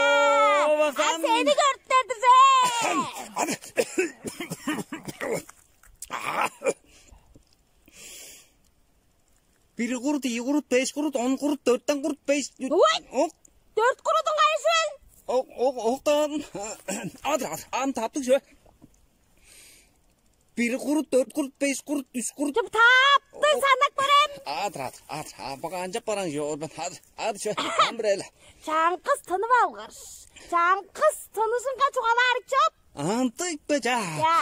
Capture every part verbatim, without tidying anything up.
Оо, а бакан. Сени көрүптер-дир бе? Бир курут, ийи курут, беш курут, он курут, дөрттен курут, беш. Ой! Ок. Дөрт курудуң кайы чүвел? Ок, ок, октан. Адыр, адыр, ам таптыг чүве. Бир курут, дөрт курут, беш курут, үш курут. Чып таптың санап көрем. Адыр, адыр, адыр. А, бага анчап бараң чүве, орбан. Адыр, адыр чүве. Ам бир эле. Чаңгыс тынып алгаш. Чаңгыс тынышынга чугаалаар чоп. Антык бе, ча? Я.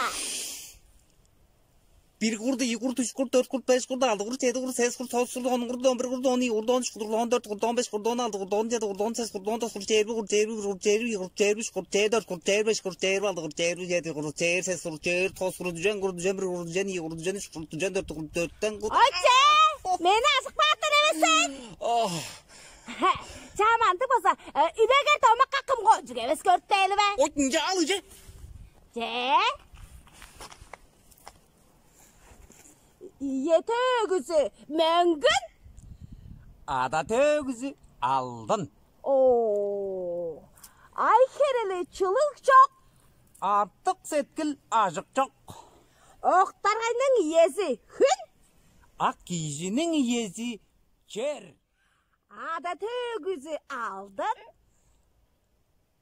Бир курду, ийи курду, үш курду, дөрт курду, беш курду, алды курду, чеди курду, сес курду, тогуз курду, он курду, он бир курду, он ийи курду, он үч курду, он дөрт курду, он беш курду, он алды курду, он чеди курду, он сес курду, он тос курду, чээрби курду, чээрби бир курду, чээрби ийи курду, чээрби үш курду, чээрби алды курду, чээрби чеди курду, чээрби сес курду, чээрби тос курду, дүжен курду, дүжен бир курду, дүжен ийи курду, дүжен үч курду, дүжен дөрт курду, дөрттен курду. Ойче, мени ажык бааттар эвес сен. Ох. Чаа, мындыг болза, үлегер домакка кым кончуг эвес көрүп бээли бе? Ой, ынча ал үже. Че. Ийе, төөгүзү мөңгүн. Ада төөгүзү алдын. О, ай херели чылыг чок. Артык сеткил ажык чок. Октаргайның иези хүн. Ак кижиниң иези чер. Ада төөгүзү алдын.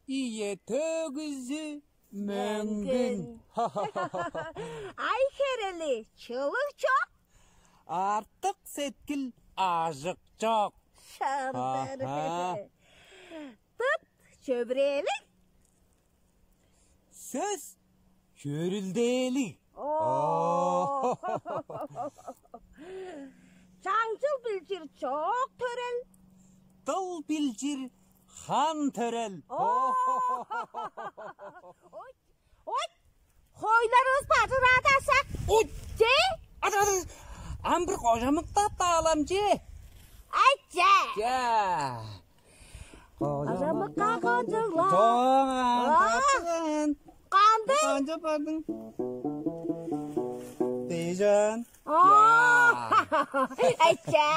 Ийе, төөгүзү мөңгүн. Ай херели чылыг чок. Артык сеткил ажык чок. Шандыр. Аха. Тыт чөбүрээлиг. Сөс чөрүлдээлиг. Оо. Чаңчыл билчир чоок төрел. Дыл билчир хан төрел. Оо. Ой, ой, хойларывыс бажыраа дашак. Ой. Че? Ада, ада, ам бир кожамыктап таалам че. Ай, че. Че. Кожамыкка кончуглар. Чоон, аа, таптыган. Канды? Канча бардың? Дежан. Оо. Ача.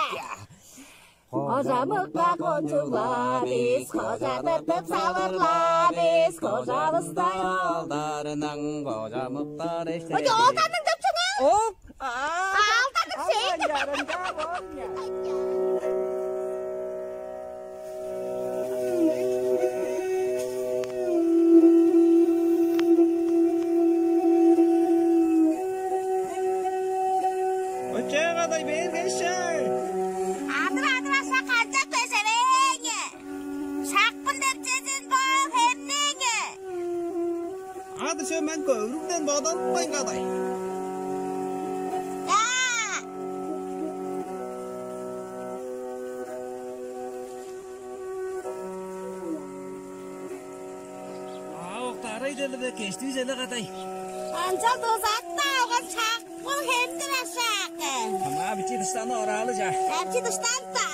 Кожамыкка кончуглар бис, кожа тыртып салырлар бис, кожавыстай. Алдарының кожамыктар эштер. Ой, олданның деп чуңа. Оп. Аалдадып сен. Очаа кадай бээр кешээ. Адыр-адыр аша канчап кежевээңе? Шакпын деп чедин бо хемнээңе. Адыр чөө мен көвүрүңден бодалыппайн кадай. Аавок дарай деле бе кештиг чеде кадай. Анча дузакта алган чакпыл хемдир ашаакы. Ама бичи дыштаны оралы жа. Эпчи дыштан та.